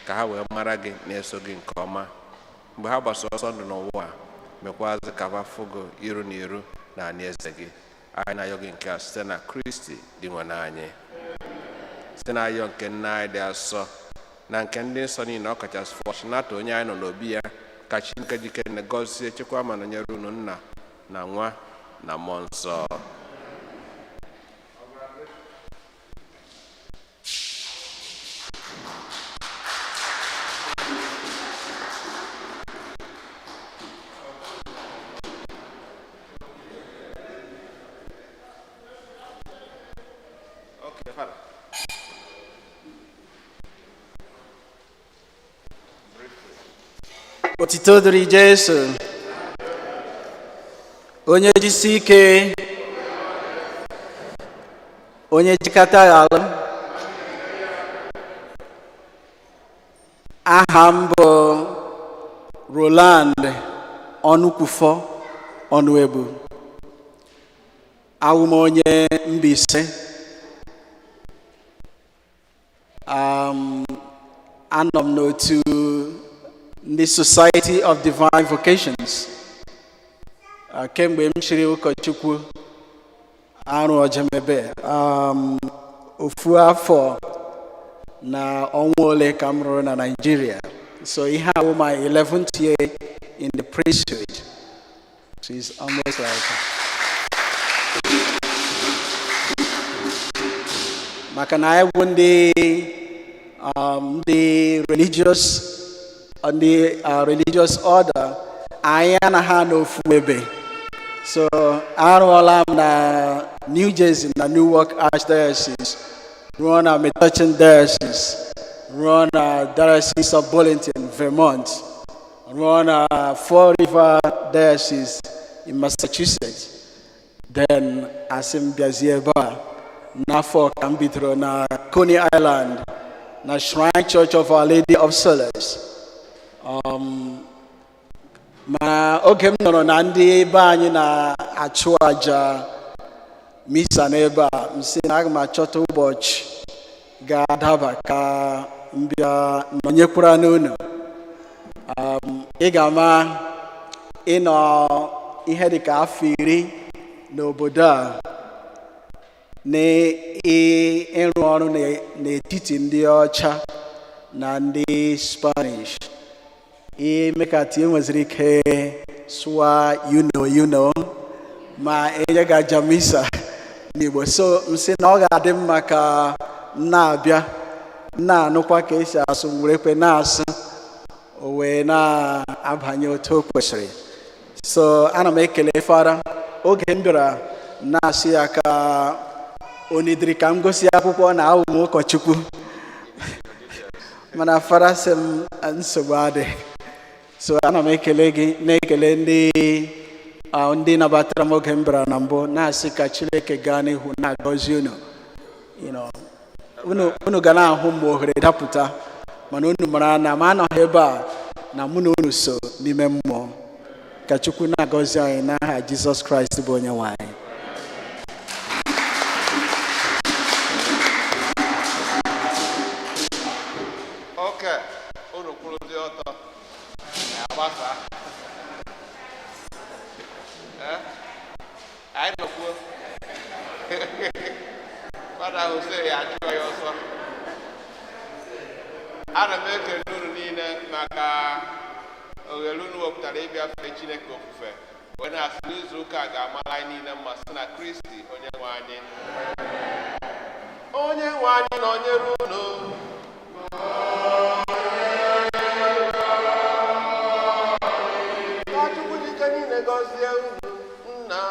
ka ha wee mara gị na-eso gị nke ọma mgbe ha gbasara ọsọ ndụ n'ụwa a. Mekwazị ka fa fụ gị iru na iru na anị eze gị. Anyị na-ayọ gị nke a site na Kristi Dinwenụ anyị. Site na ayọ nke nna anyị dị asọ na nke ndị nsọ niile, ọkachasị Fortunato onye anyị nọ n'obi ya, ka Chineke jike na gọzie, chekwa ma nọnyere unu, Nna na Nwa na Mmụọ Nsọ. Okay, Father.
Otito dịrị Jesu. Onye jisi ike, onye jikọta ya alụ. Aha m bụ Roland Ọnụkwufọ Ọnụegbu. Awụ m onye Mbaise. Anọ m n'otu ndị Society of Divine Vocations. Kemgbe m chiri ụkọchukwu arụ ọjemebe ofu afọ na ọnwa ole ka m rụrụ na Nigeria. So ihe a wụ my 11th year in the priesthood. So it's almost like maka na anyị bụ ndị religious, ndị religious order, anyị anaghị anọ ofu ebe. So arụọla m na New Jersey, na Newark Archdiocese, rụọ na Metuchen Diocese, rụọ na Diocese of Burlington, Vermont, rụọ na Fall River Diocese in Massachusetts. Then asị m bịazie ebe a n'afọ ka m bidoro na Coney Island na Shrine Church of Our Lady of Solace. Ma oge m nọrọ na ndị be anyị na-achụ aja misa n'ebe a, m sị na aga m achọta ụbọchị ga-adaba ka m bịa nọnyekwara n'unu. Ị ga-ama ịnọ ihe dịka afọ 10 n'obodo a na ịrụ ọrụ n'etiti ndị ọcha na ndị Spanish, ime ka tie nweziri ike sụwa ma enye gị aja misa n'Igbo. So m sị na ọ ga-adị mma ka m na-abịa, m na-anụkwa ka esi asụ, m werekwe na-asụ, o wee na-abanye otu o kwesịrị. So ana m ekele Fada. Oge m bịara, na-asị ya ka onidiri ka m gosi akwụkwọ na awụ m ụkọchukwu, mana Fada sị m nsogbu adị. So ana m ekele gị, na-ekele ndị nabatara m oge m bịara na mbụ, na-asị ka Chineke gaa n'ihu na-agọzi unu. Unu ga na-ahụ m ma ohere dapụta, mana unu mara na m anọghị ebe a, na mụ na unu so n'ime mmụọ. Ka Chukwu na-agọzi anyị n'aha Jizọs Kraịst bụ onye nwe anyị.
Okay, unu kwụrụzi ọtọ, agbasa. Eh? Anyị nọkwuo. Fada Jose ya achụọ ya ọsọ. Ana m ekele unu niile maka oghere unu wepụtara ịbịa fee Chineke ofufe, wee na-asị n'izu ụka a ga-amara anyị niile mma sị na Kristi onye nwe anyị. Onye nwe anyị nọnyere unu. Ka Chukwu jike niile gọzie unu, Nna.